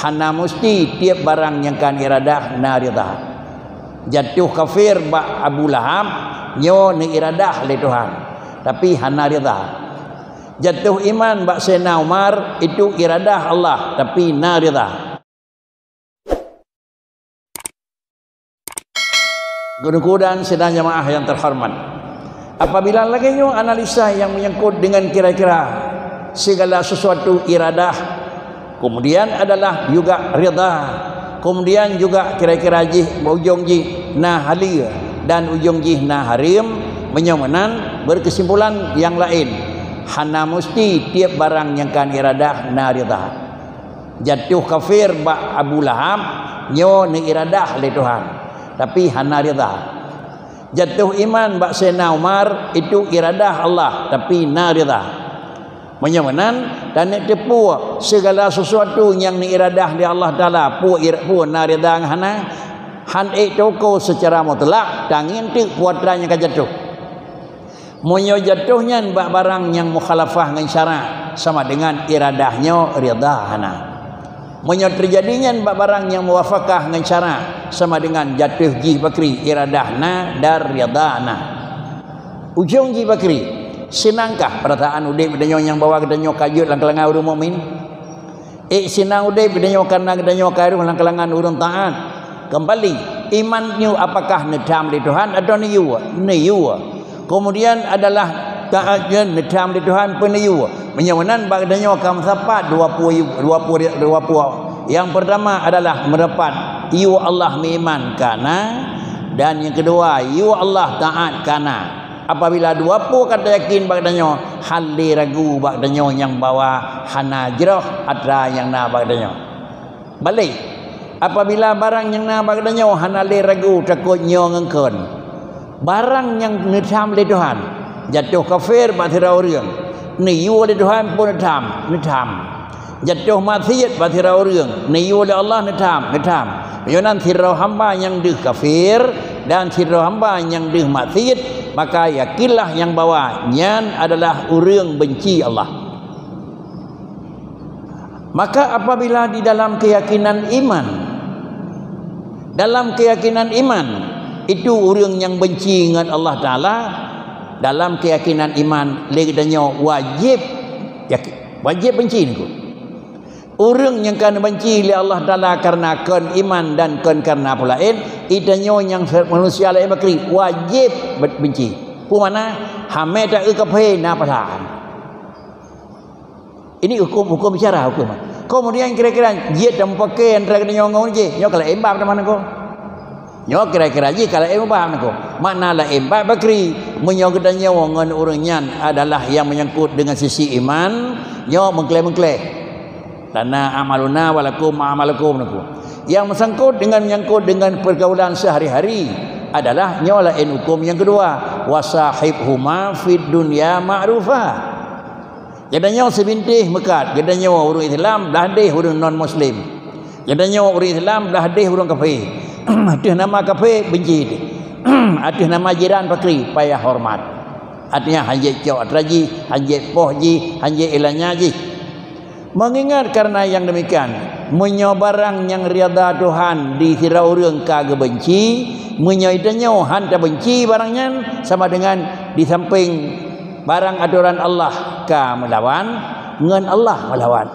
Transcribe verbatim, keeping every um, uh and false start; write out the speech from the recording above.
Hana musti tieb barang nyang ka neuiradah na ridha. Jatuh kafir bak Abu Lahab nyoe neuiradah lé Tuhan, tapi hana ridha. Jatuh iman bak Saidina Umar itu iradah Allah, tapi na ridha. Guru-guru dan sidang jamaah yang terhormat. Apabila lagée nyoe analisa yang menyangkut dengan kira-kira segala sesuatu iradah, kemudian adalah juga ridha, kemudian juga kira-kira jih ujong jih na haleue dan ujong jih na hareuem, meunyoe meunan berkesimpulan yang lain, hana musti tieb barang nyang ka neuiradah na ridha. Jatuh kafir bak Abu Lahab nyoe neuiradah lé Tuhan, tapi hana ridha. Jatuh iman bak Saidina Umar itu iradah Allah, tapi na ridha. Meunyoe meunan, taneuk teupeue segala sesuatu nyang neuiradah lé Allah Taala, peue ir-, peue na ridha ngon hana, han ék teuko seucara mutlak, tangieng teuk peue atra nyang ka jatuh. Meunyoe jatoh nyan bak barang nyang mukhalafah ngon syarak, sama dengan iradah nyoe ridha hana. Meunyoe teujadi nyan bak barang nyang muwafaqah ngon syarak, sama dengan jatoh jih bakri iradah na dan ridha na. Ujong jih bakri, seunangkah peurataan udeb geutanyoe nyang bahwa geutanyoe ka jeuet lam kalangan ureuëng mukmin? Ék seunang udeb geutanyoe kareuna geutanyoe ka rhoh lam kalangan ureuëng taát. Keumbali, iman nyoe apakah neutham lé Tuhan atawa neuyue? Neuyue. Keumudian adalah taát nyan neutham lé Tuhan peuneuyue. Meunyoe meunan bak geutanyoe ka meusapat dua pue, dua pue, dua pue. Nyang peurtama adalah meurapat yue Allah meuiman ka na, dan nyang keudua yue Allah taát ka na. Apabila dua pue ka tayakin bak geutanyoe, han lé ragu bak geutanyoe nyang bahwa hana jroh atra nyang na bak geutanyoe. Balek, apabila barang nyang na bak geutanyoe hana lé ragu takot nyoe ngon kon, barang nyang neutham lé Tuhan, jatoh kafir bak sidroe ureuëng, neuyue lé Tuhan pun neutham, neutham. Jatoh maksiet bak sidroe ureuëng, neuyue lé Allah neutham, neutham. Meunyoe nan sidroe hamba nyang deuh kafir dan sidroe hamba nyang deuh maksiet, maka yakinlah nyang bahwa nyan adalah ureuëng benci Allah. Maka apabila di dalam keyakinan iman, dalam keyakinan iman, itu ureuëng nyang benci ngon Allah Taala, dalam keyakinan iman lé geutanyoe wajéb yakin, wajéb benci niko. Ureuëng nyang ka neubanci lé Allah Taala kareuna kon iman dan kon kareuna peue laén, geutanyoe nyang manusia laén bakri wajéb be-, benci. Peue makna? Hamé ta eu kafé na pasan. Ini hukum, hukum bicara, hukum. Keumudian kira-kira jeuet tamupaké antara geutanyoe ngon jih, nyoe ka laén bab teuma niko. Nyoe kira-kira jih ka laén bab niko. Makna laén bab bakri, meunyoe geutanyoe ngon ureuëng nyan adalah nyang meunyangkot dengan sisi iman, nyoe meukleh-meukleh. Lana amaluna wa lakum amalukum niko. Nyang meusangkot dengan, menyangkot dengan pergaulan sehari-hari adalah nyoe laén hukum nyang keudua, wasahibhuma fid dunya ma'rufa. Geutanyoe sibintéh meukat, geutanyoe ureuëng Islam blah deh ureuëng non muslim. Geutanyoe ureuëng Islam blah deh ureuëng kafé. Ateueh nama kafé benci teuh. Ateueh nama jiran pakri payah horeumat. Artinya hanjeuet cok atra jih, hanjeuet poh jih, hanjeuet ilanya jih. Mengingat karena yang demikian, meunyoe barang nyang ridha Tuhan di sidroe ureuëng ka geubenci, meunyoe geutanyoe han tabenci barang nyan, sama dengan di samping barang atoran Allah ka meulawan, ngon Allah meulawan.